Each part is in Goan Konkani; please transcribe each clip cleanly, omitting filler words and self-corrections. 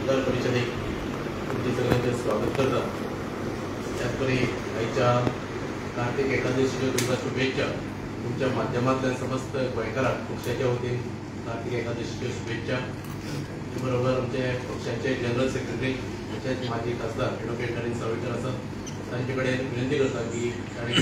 पत्रकार परिशदेक तुमचे सगळ्यांचे स्वागत करता. त्याचपरी आयच्या कार्तिक एकादशीच्यो तुमकां शुभेच्छा. तुमच्या माध्यमांतल्यान समस्त गोंयकारांक पक्षाच्या वतीन कार्तिक एकादशीच्यो शुभेच्छा. बरोबर आमचे पक्षाचे जनरल सेक्रेटरी तशेंच माजी खासदार एडवोकेट नरेंद्र सावयकर आसात, तांचे कडेन विनंती करता की तांणी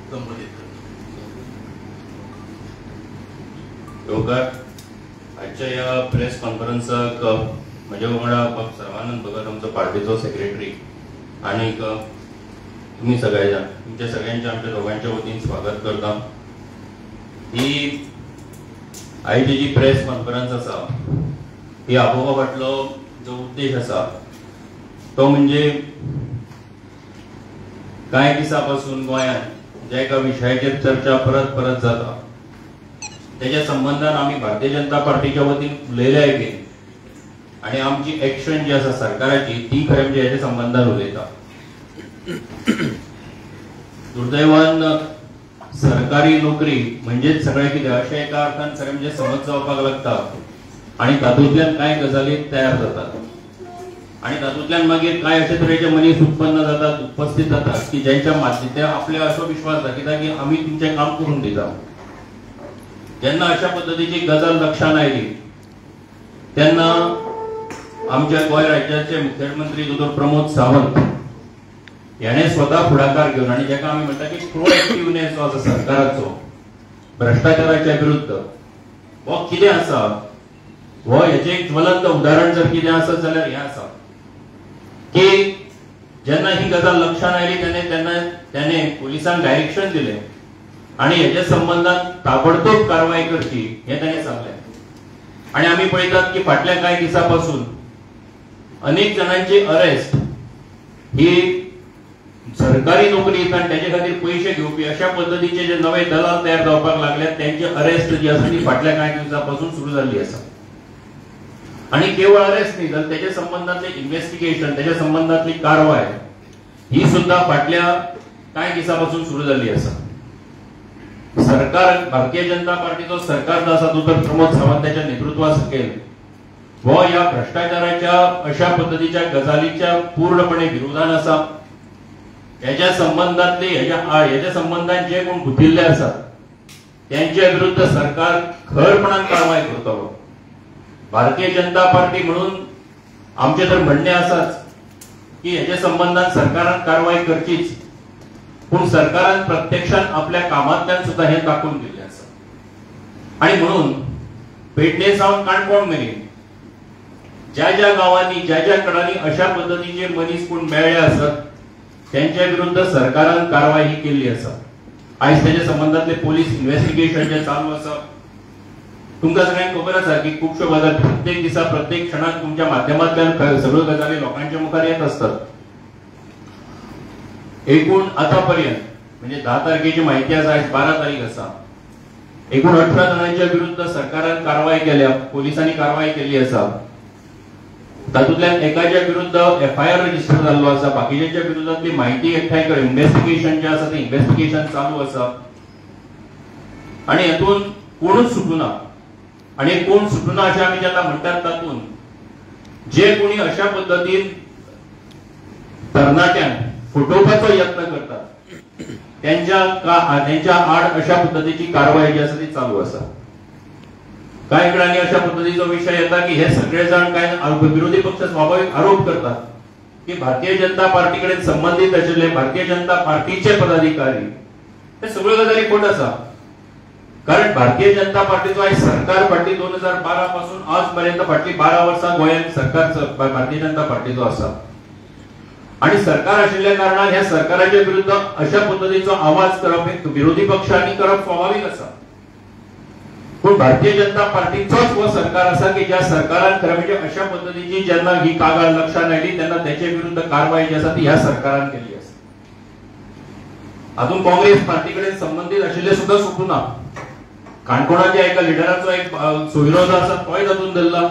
संबोधित करचें. येवकार. आजच्या ह्या प्रेस कॉन्फरन्साक म्हज्या वांगडा बाब सर्वानंद भगत आमचो पार्टीचो सेक्रेटरी आनीक तुमी सगळे जाण, तुमच्या सगळ्यांच्या आमच्या दोगांच्या वतीन स्वागत करता. ही आयची जी प्रेस कॉन्फरन्स आसा ही आपोवपा फाटलो जो उद्देश आसा तो म्हणजे कांय दिसां पासून गोंयांत ज्या एका विशयाचेर चर्चा परत परत जाता तेच्या संबंदान आमी भारतीय जनता पार्टीच्या वतीन उलयल्याय बी आनी आमची एक्शन जी आसा सरकाराची ती खरें म्हणजे हेच्या संबंदान उलयता. दुर्दैवान सरकारी नोकरी म्हणजेच सगळें कितें अशें एका अर्थान खरें म्हणजे समज जावपाक लागता आनी तातूंतल्यान कांय गजाली तयार जातात आनी तातूंतल्यान मागीर कांय अशे तरेचे मनीस उत्पन्न जातात, उपस्थित जातात की ज्यांच्या माध्यमांतल्यान आपल्या असो विश्वास दाखयता की आमी तुमचें काम करून दिता. जेन्ना अशा पद्दतीची गजाल लक्षांत आयली तेन्ना आमच्या गोंय राज्याचे मुख्यमंत्री दोतोर प्रमोद सावंत ह्याणे स्वता फुडाकार घेवन आनी जेका आमी म्हणटा की प्रोएक्टिवनेस जो आसा सरकाराचो भ्रश्टाचाराच्या विरुद्ध हो कितें आसा हो हेचें एक ज्वलंत उदाहरण जर कितें आसत जाल्यार हें आसा की जेन्ना ही गजाल लक्षांत आयली तेन्ना त्याने पोलिसांक डायरेक्शन दिलें आनी हेच्या संबंदान ताबडतोब कारवाय करची हें ताणें सांगलें. आनी आमी पळयतात की फाटल्या कांय दिसां पासून अनेक जाणांची अरेस्ट ही सरकारी नोकरी आनी तेजे खातीर पयशे घेवपी अशा पद्दतीचे जे नवे दलाल तयार जावपाक लागल्यात त्यांची अरेस्ट जी आसा ती फाटल्या कांय दिवसां पासून सुरू जाल्ली आसा. आनी केवळ अरेस्ट न्ही जाल्यार तेच्या संबंदांतलें इन्व्हेस्टिगेशन, तेच्या संबंदांतली कारवाय ही सुद्दां फाटल्या कांय दिसां पासून सुरू जाल्ली आसा. सरकार भारतीय जनता पार्टीचो सरकार जो आसा दोतोर प्रमोद सावंताच्या नेतृत्वा सकयल हो ह्या भ्रश्टाचाराच्या अशा पद्दतीच्या गजालीच्या पूर्णपणे विरोधान आसा. हेच्या संबंदांतले हेच्या संबंदान जे कोण गुथिल्ले आसात त्यांच्या विरुद्ध सरकार खरपणान कारवाय करतलो. भारतीय जनता पार्टी म्हणून आमचें तर म्हणणें आसाच की हेच्या संबंदान सरकारान कारवाय करचीच, पूण सरकारान प्रत्यक्षान आपल्या कामांतल्यान सुद्दां हें दाखोवन दिल्लें आसा. आनी म्हणून पेडणे सावन काणकोण मेरेन ज्या ज्या गांवांनी ज्या ज्या कडांनी अशा पद्दतीचे मनीस कोण मेळ्ळे आसत त्यांच्या विरुद्ध सरकारान कारवाय ही केल्ली आसा. आयज तेच्या संबंदांतले पोलीस इन्व्हेस्टिगेशन जे चालू आसा. तुमकां सगळ्यांक खबर आसा की खुबश्यो गजाली प्रत्येक दिसा प्रत्येक क्षणाक तुमच्या माध्यमांतल्यान सगळ्यो गजाली लोकांच्या मुखार येत आसतात. एकूण आतापर्यंत म्हणजे 10 तारखेची माहिती आसा, आयज 12 तारीख आसा, एकूण 18 जाणांच्या विरुद्ध सरकारान कारवाय केल्या, पोलिसांनी कारवाय केल्ली आसा. तातूंतल्यान एकाच्या विरुद्ध एफआयआर रजिस्टर जाल्लो आसा, बाकीच्या विरुद्धांतली माहिती एकठांय कर इन्व्हेस्टिगेशन जें आसा तें इन्व्हेस्टिगेशन चालू आसा. आनी हातूंत कोणूच सुटूना आनी कोण सुटूना अशें आमी जेन्ना म्हणटात तातूंत जे कोणी अशा पद्दतीन तरणाट्यांक फटोवपाचो यत्न करतात त्यांच्या आड अशा पद्दतीची कारवाय जी आसा ती चालू आसा. कांय कडेन अशा पद्दतीचो विशय येता की हे सगळे जाण कांय विरोधी पक्ष स्वाभाविक आरोप करतात की भारतीय जनता पार्टी कडेन संबंदीत आशिल्ले भारतीय जनता पार्टीचे पदाधिकारी, हे सगळ्यो गजाली खोट आसा. कारण भारतीय जनता पार्टीचो आयज सरकार फाटली 2012 पासून आज पर्यंत फाटली 12 वर्सां गोंयांत सरकार भारतीय जनता पार्टीचो आसा आनी सरकार आशिल्ल्या कारणान ह्या सरकाराच्या विरुद्ध अशा पद्दतीचो आवाज करप विरोधी पक्षांनी करप स्वाभावीक आसा. पूण भारतीय जनता पार्टीचोच हो सरकार आसा की ज्या सरकारान खरें म्हणजे अशा पद्दतीची जेन्ना ही कागाळ लक्षांत आयली तेन्ना तेचे विरुद्ध कारवाय जी आसा ती ह्या सरकारान केल्ली आसा. हातूंत काँग्रेस पार्टी कडेन संबंदीत आशिल्ले सुद्दां सुटूना. काणकोणाच्या एका लिडराचो एक सोयरो जो आसा तोय तातूंत धरला.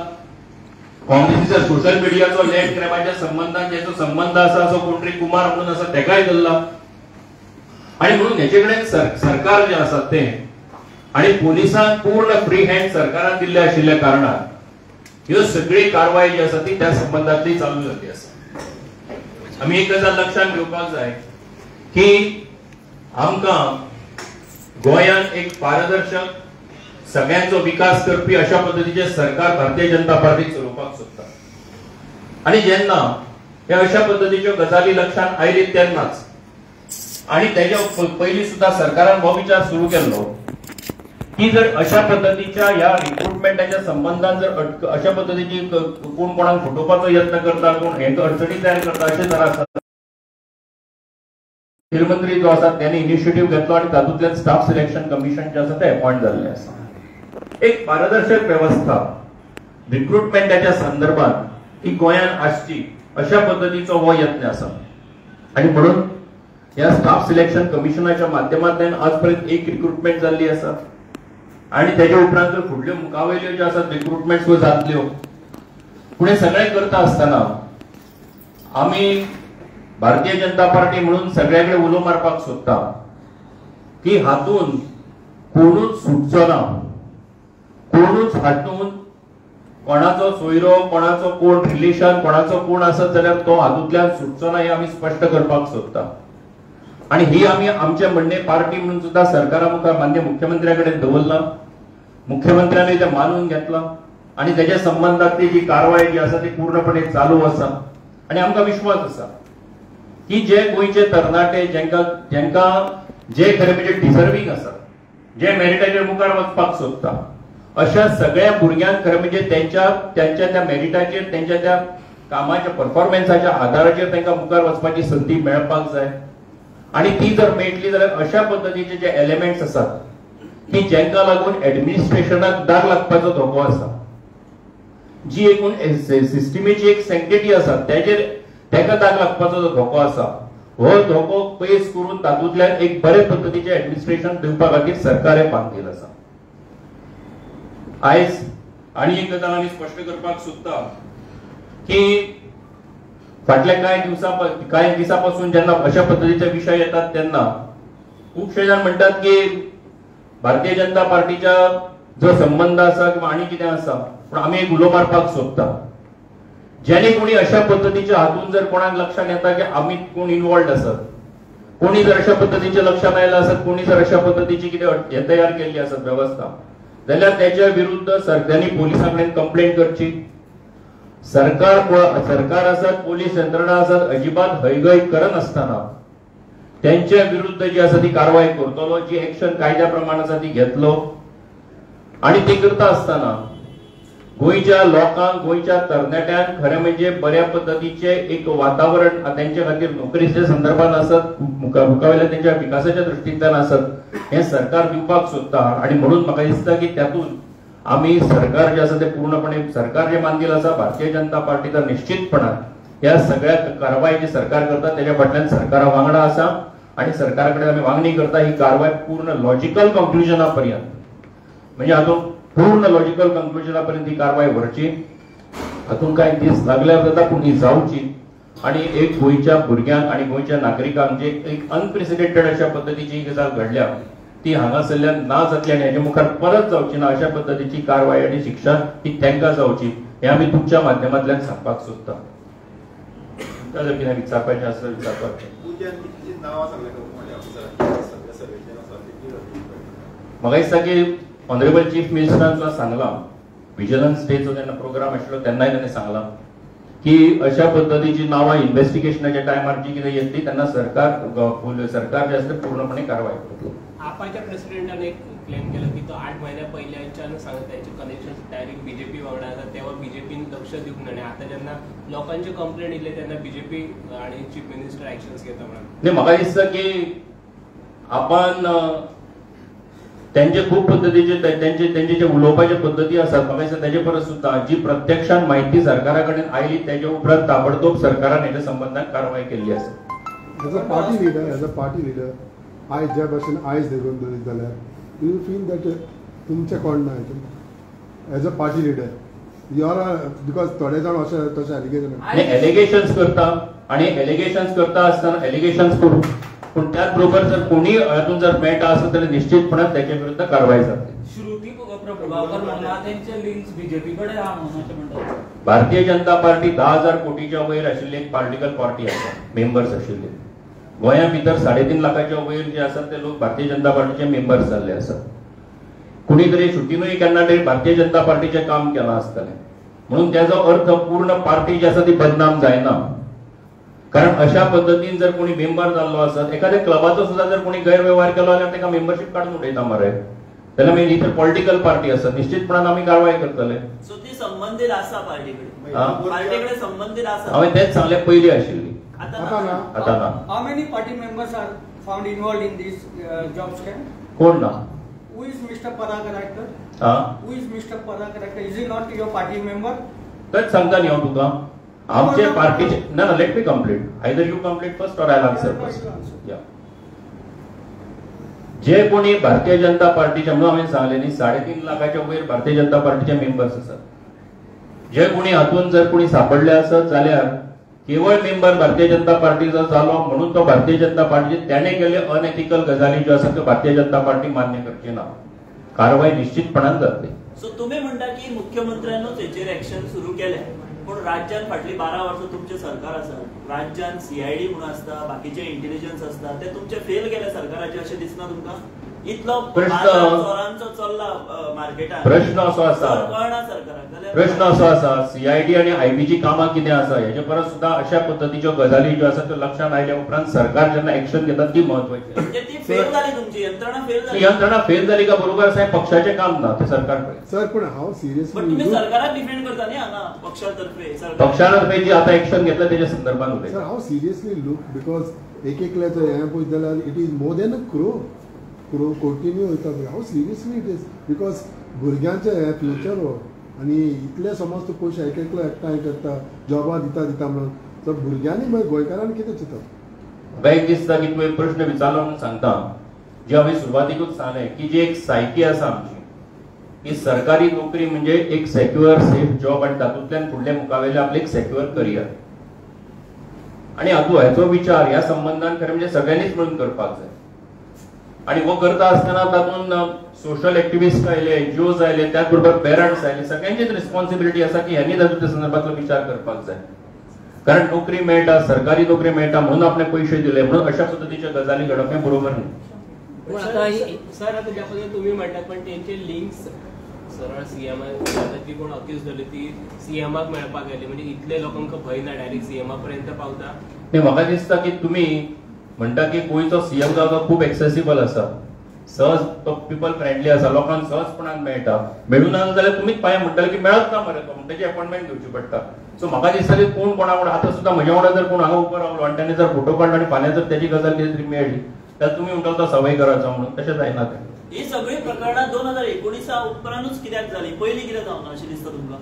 काँग्रेसीच्या सोशल मिडियाचो लँड ग्रॅबाच्या संबंदान ज्याचो संबंद आसा असो कोण तरी कुमार म्हणून आसा तेकाय धरला. आनी म्हणून हेचे कडेन सरकार जें आसा तें आनी पोलिसांक पूर्ण फ्री हँड सरकारान दिल्ले आशिल्ल्या कारणान ह्यो सगळी कारवाय जी आसा ती त्या संबंदांतली चालू जाल्ली आसा. आमी एक गजाल लक्षात घेवपाक जाय की आमकां गोंयांत एक पारदर्शक सगळ्यांचो विकास करपी अशा पद्दतीचे सरकार भारतीय जनता पार्टी चलोवपाक सोदता आनी जेन्ना ह्या अशा पद्दतीच्यो गजाली लक्षात आयली तेन्नाच आनी तेच्या पयलीं सुद्दां सरकारान हो विचार सुरू केल्लो की जर अशा पद्दतीच्या ह्या रिक्रुटमेंटाच्या संबंदान जर अशा पद्दतीची कोण कोणाक फटोवपाचो यत्न करता, कोण हे अडचणी तयार करता अशें जर आसा, मुख्यमंत्री जो आसा त्यांनी इनिशिएटीव घेतलो आनी तातूंतल्यान स्टाफ सिलेक्शन कमिशन जे आसा ते अपॉयंट जाल्लें आसा. एक पारदर्शक वेवस्था रिक्रुटमेंटाच्या संदर्भात ही गोंयांत आसची अशा पद्दतीचो हो यत्न आसा आनी म्हणून ह्या स्टाफ सिलेक्शन कमिशनाच्या माध्यमांतल्यान आजपर्यंत एक रिक्रुटमेंट जाल्ली आसा आनी तेच्या उपरांत फुडल्यो मुखावयल्यो ज्यो आसात रिक्रुटमेंट जातल्यो. पूण हें सगळें करता आसतना आमी भारतीय जनता पार्टी म्हणून सगळ्या कडेन उलो मारपाक सोदता की हातूंत कोणूच सुटचो ना, कोणूच हातूंत कोणाचो सोयरो, कोणाचो कोण रिलेशन, कोणाचो कोण आसत जाल्यार तो हातूंतल्यान सुटचो ना हें आमी स्पश्ट करपाक सोदता. आनी ही आमी आमचें म्हणणें पार्टी म्हणून सुद्दां सरकारा मुखार मान्य मुख्यमंत्र्या कडेन दवरलां, मुख्यमंत्र्यान तें मानून घेतलां आनी तेच्या संबंदांतली जी कारवाय जी आसा ती पूर्णपणे चालू आसा. आनी आमकां विश्वास आसा की जे गोंयचे तरणाटे जेंका जेंका जे खरें म्हणजे डिजर्वींग आसा, जे मेरिटाचेर मुखार वचपाक सोदता, अशा सगळ्या भुरग्यांक खरें म्हणजे त्यांच्या त्यांच्या त्या मेरिटाचेर, त्यांच्या त्या कामाच्या परफॉर्मन्साच्या आधाराचेर तांकां मुखार वचपाची संदी मेळपाक जाय. आनी ती जर मेळटली जाल्यार अशा पद्दतीचे जे एलिमेंट्स आसात की जेंका लागून एडमिनिस्ट्रेशनाक दाग लागपाचो धोको आसा, जी एकूण सिस्टमेची एक सँक्टिटी आसा तेजेर तेका दाग लागपाचो जो धोको आसा हो धोको पयस करून तातूंतल्यान एक बरे पद्दतीचें एडमिनिस्ट्रेशन दिवपा खातीर सरकार हें बांदील आसा. आयज आनी एक गजाल आमी स्पश्ट करपाक सोदता की फाटल्या कांय दिसां पासून जेन्ना अशा पद्दतीचे विशय येतात तेन्ना खुबशे जाण म्हणटात की भारतीय जनता पार्टीच्या जो संबंद आसा किंवा आनी कितें आसा, पूण आमी एक उलो मारपाक सोदता जेणे कोणी अशा पद्दतीच्या हातून जर कोणाक लक्षात येता की आमी कोण इन्वॉल्ड आसत, कोणी जर अशा पद्दतीचे लक्षात आयला आसत, कोणी जर अशा पद्दतीची कितें हे तयार केल्ली आसत वेवस्था, जाल्यार त्याच्या विरुद्ध सरकारांनी पोलिसां कडेन कंप्लेंट करची. सरकार आसत, पोलीस यंत्रणा आसत, अजिबात हयगय करनासतना त्यांच्या विरुद्ध जी आसा ती कारवाय करतलो, जी एक्शन कायद्या प्रमाण आसा ती घेतलो. आनी ती करता आसतना गोंयच्या लोकांक, गोंयच्या तरणाट्यांक खरें म्हणजे बऱ्या पद्दतीचें एक वातावरण तेंच्या खातीर नोकरीच्या संदर्भात आसत, मुखावयल्या तेंच्या विकासाच्या दृश्टींतल्यान आसत, हें सरकार दिवपाक सोदता. आनी म्हणून म्हाका दिसता की त्यातून आमी सरकार जे आसा ते पूर्णपणे सरकार जे मानदिल आसा भारतीय जनता पार्टी तर निश्चितपणान ह्या सगळ्या कारवाय जी सरकार करता तेच्या फाटल्यान सरकारा वांगडा आसा आनी सरकारा कडेन आमी मागणी करता ही कारवाय पूर्ण लॉजिकल कंक्लुजना पर्यंत, म्हणजे हातूंत पूर्ण लॉजिकल कंक्लुजना पर्यंत ही कारवाय व्हरची. हातूंत कांय दीस लागल्यार जाता पूण ही जावची आनी एक गोंयच्या भुरग्यांक आनी गोंयच्या नागरिकांक जे एक अनप्रेसिडेंटेड अशा पद्दतीची गजाल घडल्या ती हांगासरल्यान ना जातली आनी हेच्या मुखार परत जावची ना अशा पद्दतीची कारवाय आनी शिक्षा ही तांकां जावची हें आमी तुमच्या माध्यमांतल्यान सांगपाक सोदता. तुमकां जर कितें विचारपाचें आसा विचारपाचें. म्हाका दिसता की ऑनरेबल चीफ मिनिस्टरान सुद्दां सांगलां, विजिलन्स डेचो जेन्ना प्रोग्राम आशिल्लो तेन्नाय ताणें सांगलां की अशा पद्दतीची नांवां इन्व्हेस्टिगेशनाच्या टायमार जी कितें येतली तेन्ना सरकार जे आसा ते पूर्णपणे कारवाय करतलो. आपाच्या प्रेसिडेंटान एक क्लेम केलो की तो 8 म्हयन्या पयल्याच्यान सांगता तांचे कनेक्शन डायरेक्ट बीजेपी वांगडा आसा, तेव्हा बीजेपीन लक्ष दिवंक ना आनी आतां जेन्ना लोकांचे कंप्लेंट येयले तेन्ना बीजेपी आनी चीफ मिनिस्टर एक्शन्स घेता म्हणून. न्ही, म्हाका दिसता की आपण त्यांचे खूब पद्दतीचे त्यांचे त्यांचे जे उलोवपाचे पद्दती आसात म्हाका दिसता तेजे परस सुद्दां जी प्रत्यक्षान म्हायती सरकारा कडेन आयली तेजे उपरांत ताबडतोब सरकारान हेच्या संबंदान कारवाय केल्ली आसा. As a party leader, आयज ज्या भाशेन आयज धरून दवरीत जाल्यार you feel that तुमचें कोण ना हितून as a party leader you are, because थोडे जाण अशें तशें एलिगेशन एलिगेशन्स करता आनी एलिगेशन्स करता आसतना एलिगेशन्स करूं पूण त्याच बरोबर जर कोणी हातूंत जर मेळटा आसत जाल्यार निश्चितपणान त्याच्या विरुद्ध कारवाय जातली. श्रुती प्रभाकर म्हणून तेंचे लिंक्स बीजेपी कडेन आहा म्हणून अशें म्हणटात. भारतीय जनता पार्टी 10,000 कोटीच्या वयर आशिल्ली एक पॉलिटिकल पार्टी आसा, मेंबर्स आशिल्ली. गोंया भितर 3.5 लाखाच्या वयर जे आसात ते लोक भारतीय जनता पार्टीचे मेंबर्स जाल्ले आसात. कोणी तरी सुटीनूय केन्ना तरी भारतीय जनता पार्टीचें काम केलां आसतलें, म्हणून त्याचो अर्थ पूर्ण पार्टी जी आसा ती बदनाम जायना. कारण अशा पद्दतीन जर कोणी मेंबर जाल्लो आसत, एखाद्या क्लबाचो सुद्दां जर कोणी गैरवेव्हार केलो जाल्यार ताका मेंबरशीप काडून उडयता मरे. जाल्यार मागीर ही तर पॉलिटिकल पार्टी आसा, निश्चितपणान आमी कारवाय करतले. सो ती संबंदीत आसा पार्टी कडेन, पार्टी कडेन संबंदीत आसा. हांवें तेच सांगलें, पयलीं आशिल्ली, आतां ना. How many party members are found involved in this job scam? कोण ना? Who is Mr. Parag Raikar? Who is Mr. Parag Raikar? Is he not your party member? तेच सांगता न्ही हांव तुका, आमचे पार्टीचे. ना ना, let me complete. Either you complete first or I answer first. या जे कोणी भारतीय जनता पार्टीचे, म्हणून हांवें सांगलें न्ही, 3.5 लाखाच्या वयर भारतीय जनता पार्टीचे मेंबर्स आसात. जे कोणी हातून जर कोणी सापडले आसत जाल्यार केवळ मेंबर भारतीय जनता पार्टीचो जालो म्हणून तो भारतीय जनता पार्टीचे त्याने केल्ले अनएथिकल गजाली ज्यो आसात त्यो भारतीय जनता पार्टी मान्य करची ना. कारवाय निश्चितपणान जातली. सो तुमी म्हणटा की मुख्यमंत्र्यानूच हेचेर एक्शन सुरू केलें, पूण राज्यान फाटली 12 वर्सां तुमचें सरकार आसा, राज्यान सीआयडी म्हणून आसता, बाकीचे इंटेलिजन्स आसता, ते तुमचे फेल गेले सरकाराचे अशें दिसना तुमकां? इतलो चोरांचो चल्ला मार्केटान, प्रश्न असो आसा, कळना सरकाराक. प्रश्न असो आसा, सीआयडी आनी आयबीची कामां कितें आसा हेजे परस सुद्दां अशा पद्दतीच्यो गजाली ज्यो आसा त्यो लक्षांत आयल्या उपरांत सरकार जेन्ना एक्शन घेता ती म्हत्वाची. म्हणजे ती फेल जाली, तुमची यंत्रणा फेल जाली. यंत्रणा फेल जाली का बरोबर आसा, हें पक्षाचें काम ना, तें सरकार पळय. सर पण हांव सिरियसली, तुमी सरकाराक डिफेंड करता न्ही हांगा पक्षातर्फे? पक्षातर्फे जी आतां एक्शन घेतलं तेच्या संदर्भात उलयता. सर हांव सिरियसली लूक, because एक एकल्याचो हें पळयत जाल्यार it is more than a crore, crore कोटींनी वयता. How seriously it is, because भुरग्यांचें हें फ्युचर हो, आनी इतले समज तूं पयशे एक एकलो एकठांय करता, जॉबां दिता दिता म्हणून, तर भुरग्यांनी मागीर गोंयकारांनी कितें चिंतप? म्हाका एक दिसता की तुवें प्रश्न विचारलो म्हणून सांगता, जे हांवें सुरवातीकूच सांगलें की जी एक सायकी आसा आमची की सरकारी नोकरी म्हणजे एक सेक्युअर सेफ जॉब आनी तातूंतल्यान फुडले मुखावेलें आपलें एक सेक्युअर करियर. आनी हातूंत हेचो विचार ह्या संबंदान खरें म्हणजे सगळ्यांनीच मेळून करपाक जाय. आनी हो करता आसतना तातूंत सोशल एक्टिविस्ट आयले, एनजीओज आयले, त्याच बरोबर पेरंट्स आयले, सगळ्यांचीच रिस्पॉन्सिबिलिटी आसा की ह्यांनी तातूंत संदर्भातलो विचार करपाक जाय. कारण नोकरी मेळटा, सरकारी नोकरी मेळटा म्हणून आपणे पयशे दिले म्हणून अशा पद्दतीच्यो गजाली घडप हें बरोबर न्ही. सर आता ज्या पद्दतीन तुम्ही म्हणटात, पण तेंचे लिंक्स सरळ सीएमाक, आतां जी कोण अक्यूज जाली ती सीएमाक मेळपाक गेली, म्हणजे इतले लोकांक भंय ना डायरेक्ट सीएमा पर्यंत पावता. न्ही, म्हाका दिसता की तुमी म्हणटा की गोंयचो सीएम जावचो खूब एक्सेसिबल आसा, सहज तो पिपल फ्रेंडली आसा, लोकांक सहजपणान मेळटा. मेळूं ना जाल्यार तुमीच पांय म्हणटले की मेळत ना मरे तो, म्हणटा तेजी अपॉयंटमेंट घेवची पडटा. सो म्हाका दिसता की कोण कोणा वांगडा आतां सुद्दां म्हज्या वांगडा जर कोण हांगा उबो रावलो आनी ताणें जर फोटो काडलो आनी फाल्यां जर तेजी गजाल कितें तरी मेळ्ळी जाल्यार तुमी म्हणटले तो सवयकराचो म्हणून, तशें जायना तें. ही सगळी प्रकरणां 2019 उपरांतूच कित्याक जाली, पयलीं कित्याक जावना अशें दिसता तुमकां?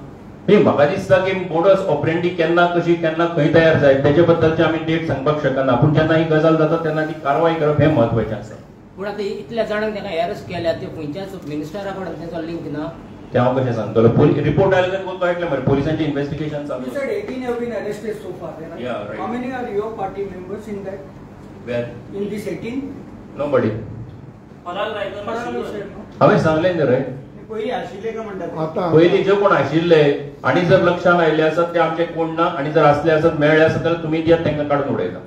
न्ही, म्हाका दिसता की मोडस ऑपरेंडी केन्ना कशी केन्ना खंय तयार जायत तेजे बद्दलचे आमी डेट सांगपाक शकना, पूण जेन्ना ही गजाल जाता तेन्ना ती कारवाय करप हें म्हत्वाचें आसा. पूण आतां इतल्या जाणांक ताका अरेस्ट केल्या, ते खंयच्याच मिनिस्टरा कडेन तेंचो लिंक ना, ते हांव कशें सांगतलो? रिपोर्ट आयले जाल्यार कळटलें मरे, पोलिसांचें इन्वेस्टिगेशन चालू. You said 18 have been arrested so far, right? Yeah, right. How many are your party members in that? Where? In this 18? Nobody. Parag Raikar. हांवें सांगलें न्ही रे, पयलीं आशिल्ले काय म्हणटा? पयलीं जे कोण आशिल्ले आनी जर लक्षांत आयिल्ले आसत ते आमचे कोण ना, आनी जर आसले आसत मेळ्ळे आसत जाल्यार तुमी दियात तांकां काडून उडयता.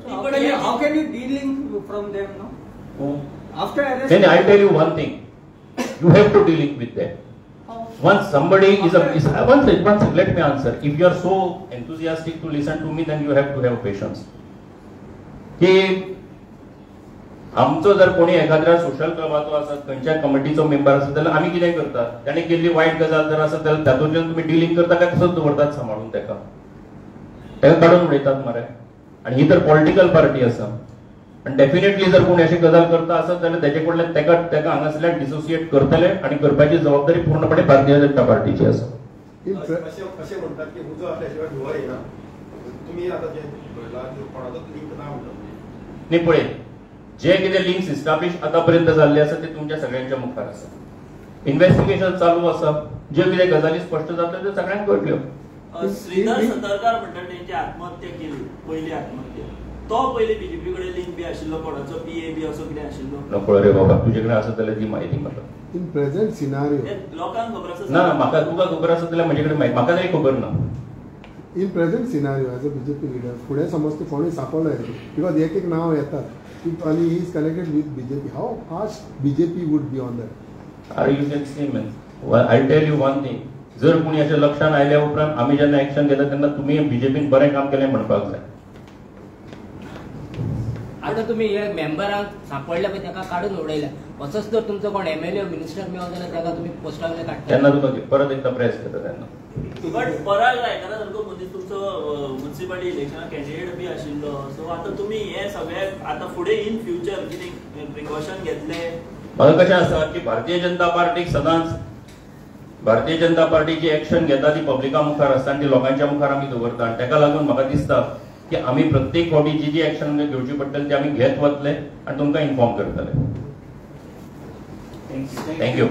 How can you dealing from them no? After arrest? Then I tell you one thing, you have to dealing with them. Once somebody is a one second, let me answer. If you are so enthusiastic to listen to me, then you have to have patience. की आमचो जर कोणी एखाद्या सोशल क्लबाचो आसत, खंयच्या कमिटीचो मेंबर आसत जाल्यार आमी कितें करतात, ताणें केल्ली वायट गजाल जर आसत जाल्यार तातूंतल्यान तुमी डिलींग करता काय तसोच दवरतात सांबाळून ताका, ताका काडून उडयतात मरे. आनी ही तर पॉलिटिकल पार्टी आसा आनी डेफिनेटली जर कोणी अशी गजाल करता आसत जाल्यार तेजे कडल्यान ताका ताका हांगासरल्यान डिसोसिएट करतले आनी करपाची जबाबदारी पूर्णपणे भारतीय जनता पार्टीची आसा. अशें म्हणटात की उजो आसल्या शिवाय धुंवर येना, तुमी आतां जें म्हणलां कोणाचोच लिंक ना म्हणटा. न्ही, पळय जे कितें लिंक्स इस्टाब्लिश आतां पर्यंत जाल्ले आसा ते तुमच्या सगळ्यांच्या मुखार आसा, इन्वेस्टिगेशन चालू आसा, ज्यो कितें गजाली स्पश्ट जातल्यो त्यो सगळ्यांक कळटल्यो. श्रीधर सतरकार म्हणटा तेंची आत्महत्या केली, पयली आत्महत्या, तो पयली बीजेपी कडेन लिंक बी आशिल्लो कोणाचो पीए बी असो कितें आशिल्लो? नकळो रे बाबा, तुजे कडेन आसा जाल्यार ती म्हायती म्हाका. In present scenario लोकांक खबर आसा ना, म्हाका तुका खबर आसा जाल्यार म्हजे कडेन म्हाका तरी खबर ना. In present scenario as a BJP leader फुडें समज तूं कोणूय सांपडलो because एक एक नांव येतात आनी he is connected with BJP, how fast BJP would be on that? Are you can see man, I tell you one thing, जर कोणी अशें लक्षात आयल्या उपरांत आमी जेन्ना एक्शन घेता तेन्ना तुमी बीजेपीन बरें काम केलें म्हणपाक जाय. आतां तुमी हे मेंबरांक सांपडले पळय ताका काडून उडयले, असोच जर तुमचो कोण एमएलए मिनिस्टर मेळो जाल्यार ताका तुमी पोस्टा वयल्यान काडटा तेन्ना तुका परत एकदां प्रेस करता तेन्ना. बट पराग रायकारा सारको मनीस तुमचो मुन्सिपालिटी इलेक्शना कॅन्डिडेट बी आशिल्लो, सो आतां तुमी हे सगळे आतां फुडें इन फ्युचर कितें प्रिकॉशन घेतले? म्हाका कशें आसा की भारतीय जनता पार्टीक सदांच भारतीय जनता पार्टी जी एक्शन घेता ती पब्लिका मुखार आसता आनी ती लोकांच्या मुखार आमी दवरता आनी ताका लागून म्हाका दिसता की आमी प्रत्येक फावटी जी जी एक्शन घेवची पडटली ती आमी घेत वतले आनी तुमकां इन्फॉर्म करतले. Thank you.